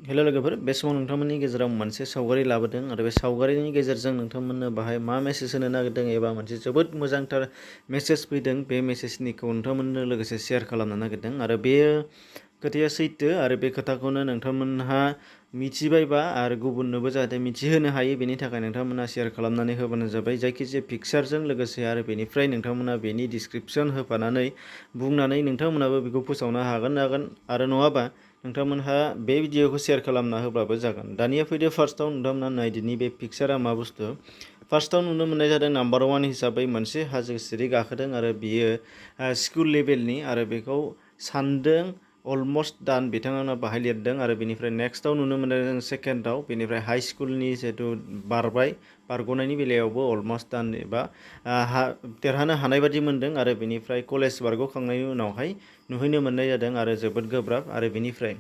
Hello लोगोफोर, बे समाव नोंथांमोननि गेजेराव मोनसे सावगारि लाबोदों आरो बे सावगारिनि गेजेरजों नोंथांमोननो बाहाय मा मेसेज होनो नागिरदों एबा मोनसे जोबोद मोजांथार मेसेज फैदों। बे मेसेजनिखौ नोंथांमोननो लोगोसे शेयार खालामनो नागिरदों आरो बेयो खोथाया सैथो आरो बे खोथाखौनो नोंथांमोनहा मिथिबायबा आरो गुबुननोबो जाहाथे मिथिहोनो हायो, बेनि थाखाय नोंथांमोना शेयार खालामनानै होबानो जाबाय। जायखिजाया पिक्चारजों लोगोसे आरो बेनिफ्राय नोंथांमोना बेनि डिसक्रिपसन होफानानै बुंनानै नोंथांमोनाबो बेखौ फोसावनो हागोन आरो नङाबा नोंथांमोनहा बे भिडिअखौ शेयार खालामना होब्लाबो जागोन। दानिया फैदो फार्स्टआव नोंथांमोना नायदिनि बे पिक्चारा मा बुस्थु। फार्स्टआव नुनो मोननाय जादों नाम्बार 1 हिसाबै मोनसे हाजो सिरि गाखोदों आरो बियो स्कुल लेभेलनि आरो बेखौ सानदों अलमस्ट डान बिथांमोना बाहाय लिरदों। आरो बेनिफ्राय नेक्स्टआव नुनो मोनदों जों सेकेन्डआव, बेनिफ्राय हाइ स्कुलनि जिहेतु बारग'नायनि बेलायावबो अलमस्ट डान एबा देरहानो हानाय बादि मोनदों। आरो बेनिफ्राय कलेज बारग'खांनायनि उनावहाय नुहैनो मोननाय जादों आरो जोबोद गोब्राब। आरो बेनिफ्राय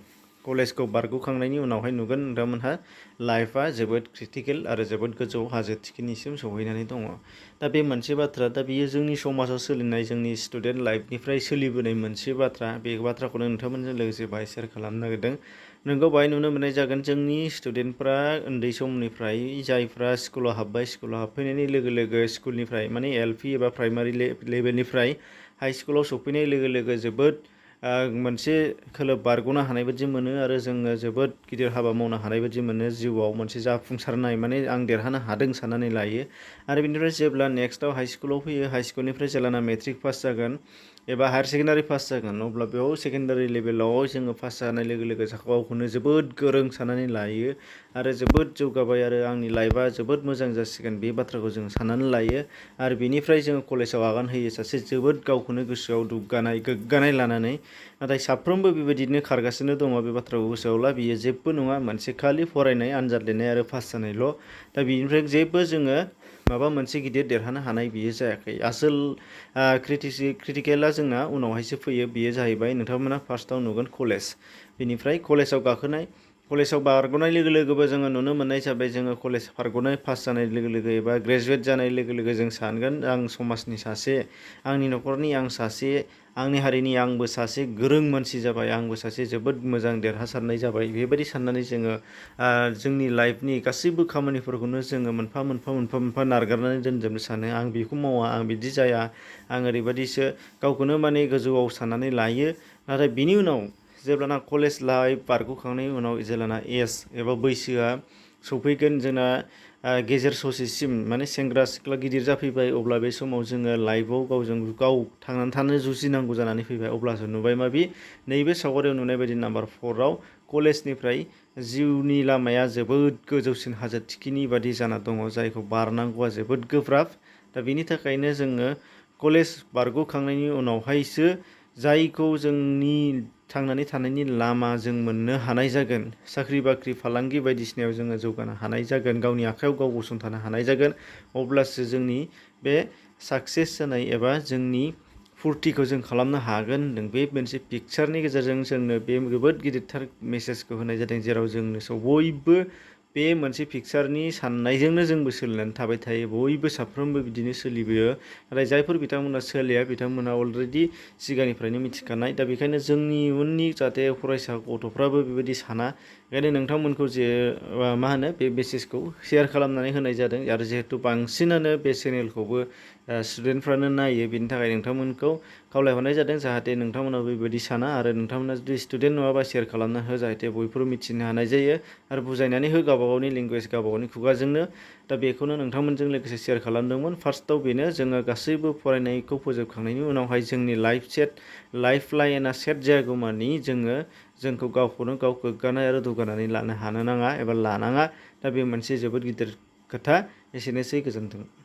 कलेजखौ बारग'खांनायनि उनावहाय नुगोन नोंथांमोनहा लाइफआ जोबोद क्रिटिकेल आरो जोबोद गोजौ हाजो थिखिनिसिम सौहैनानै दङ। दा बे मोनसे बाथ्रा, दा बियो जोंनि समाजाव सोलिनाय जोंनि स्टुडेन्ट लाइफनिफ्राय सोलिबोनाय मोनसे बाथ्रा। बे बाथ्राखौनो नोंथांमोनजों लोगोसे बाहाय शेयार खालामनो नागिरदों। नोंगौ बाहाय नुनो मोननाय जागोन जोंनि स्टुडेन्टफ्रा उन्दै समनिफ्राय जायफ्रा स्कुलाव हाबबाय, स्कुलाव हाबफैनायनि लोगो लोगो स्कुलनिफ्राय माने एलपि एबा प्राइमारि लेभेलनिफ्राय हाइ स्कुलाव सफैनाय लोगो लोगो जोबोद मोनसे खोलोब बारग'नो हानाय बायदि मोनो आरो जोङो जोबोद गिदिर हाबा मावनो हानाय बायदि मोनो। जिउआव मोनसे जाफुंसारनाय माने आं देरहानो हादों साननानै लायो। आरो बेनिफ्राय जेब्ला नेक्स्टआव हाइ स्कुलाव फैयो, हाइ स्कुलनिफ्राय जेब्लाना मेट्रिक पास जागोन एबा हायार सेकेन्डारि पास जागोन, अब्ला बेयाव सेकेन्डारि लेभेलाव जोङो पास जानाय लोगो लोगो गावखौनो जोबोद गोरों साननानै लायो आरो जोबोद जौगाबाय आरो आंनि लाइफआ जोबोद मोजां जासिगोन, बे बाथ्राखौ जों साननानै लायो। आरो बेनिफ्राय जोङो कलेजाव आगान होयो सासे जोबोद गावखौनो गोसोआव गोग्गानाय लानानै। नाथाय साफ्रोमबो बेबायदिनो खारगासिनो दङ। बे बाथ्राखौ गोसोआव ला, बियो जेबो नङा, मोनसे खालि फरायनाय, आनजाद लिरनाय आरो पास जानायल'। दा बिनिफ्राय जेबो जोङो माबा मोनसे गिदिर देरहानो हानाय बियो जायाखै। आसोल क्रिटिकेला जोंना उनावहायसो फैयो। बियो जाहैबाय नोंथांमोना फार्स्टआव नुगोन कलेज, बेनिफ्राय कलेजाव गाखोनाय। कलेजाव बारग'नाय लोगो लोगोबो जोङो नुनो मोननाय जाबाय, जोङो कलेज बारग'नाय पास जानाय लोगो लोगो एबा ग्रेजुवेट जानाय लोगो लोगो जों सानगोन आं समाजनि सासे, आंनि न'खरनि आं सासे, आंनि हारिनि आंबो सासे गोरों मानसि जाबाय, आंबो सासे जोबोद मोजां देरहासारनाय जाबाय। बेबायदि साननानै जोङो जोंनि लाइफनि गासैबो खामानिफोरखौनो जोङो मोनफा मोनफा नारगारनानै दोनजोबनो सानो। आं बेखौ मावा, आं बिदि जाया, आं ओरैबायदिसो गावखौनो माने गोजौआव साननानै लायो। नाथाय बिनि उनाव जेब्लाना कलेज लाइफ बारग'खांनायनि उनाव जेब्लाना एज एबा बैसोआ सफैगोन जोंना गेजेर ससेसिम, माने सेंग्रा सिख्ला गिदिर जाफैबाय, अब्ला बे समाव जोङो लाइफआव गावजों गाव थांनानै थानो जुजिनांगौ जानानै फैबाय। अब्लासो नुबाय माबि नैबे सावगारियाव नुनाय बायदि नाम्बार 4आव कलेजनिफ्राय जिउनि लामाया जोबोद गोजौसिन हाजो थिखिनि बादि जाना दङ, जायखौ बारनांगौआ जोबोद गोब्राब। दा बेनि थाखायनो जोङो कलेज बारग'खांनायनि उनावहायसो जायखौ जोंनि थांनानै थानायनि लामा जों मोननो हानाय जागोन, साख्रि बाख्रि फालांगि बायदिसिनायाव जोङो जौगानो हानाय जागोन, गावनि आखायाव गाव गसंथानो हानाय जागोन। अब्लासो जोंनि बे साक्सेस जानाय एबा जोंनि फुरथिखौ जों खालामनो हागोन होनदों। बे मोनसे पिक्चारनि गेजेरजों जोंनो बे जोबोद गिदिरथार मेसेजखौ होनाय जादों, जेराव जोंनो बयबो बे मोनसे पिक्चारनि साननायजोंनो जोंबो सोलिनानै थाबाय थायो। बयबो साफ्रोमबो बिदिनो सोलिबोयो। नाथाय जायफोर बिथांमोना सोलिया, बिथांमोना अलरेडि सिगांनिफ्रायनो मिथिखानाय। दा बेखायनो जोंनि इयुननि जाहाथे फरायसा गथ'फ्राबो बेबायदि साना, ओंखायनो नोंथांमोनखौ बे मेसेजखौ शेयार खालामनानै होनाय जादों। आरो जिहेतु बांसिनानो बे चेनेलखौबो स्टुडेन्टफ्रानो नायो, बेनि थाखाय नोंथांमोनखौ खावलायहरनाय जादों जाहाथे नोंथांमोनाबो बेबायदि साना आरो नोंथांमोना जुदि स्टुडेन्ट नङाबा शेयार खालामना हो, जाहाथे बयबो मिथिनो हानाय जायो आरो बुजायनानै हो गावबा गावनि लेंगुवेज, गावबा गावनि खुगाजोंनो। दा बेखौनो नोंथांमोनजों लोगोसे शेयार खालामदोंमोन। फार्स्टआव बेनो, जोङो गासैबो फरायनायखौ फोजोबखांनायनि उनावहाय जोंनि लाइफ लाइनआ सेट जायागौमानि जोंखौ गावखौनो गाव गोग्गानाय आरो दुगानानै लानो हानो नाङा एबा लानाङा। दा बे मोनसे जोबोद गिदिर खोथा। एसेनोसै, गोजोन्थों।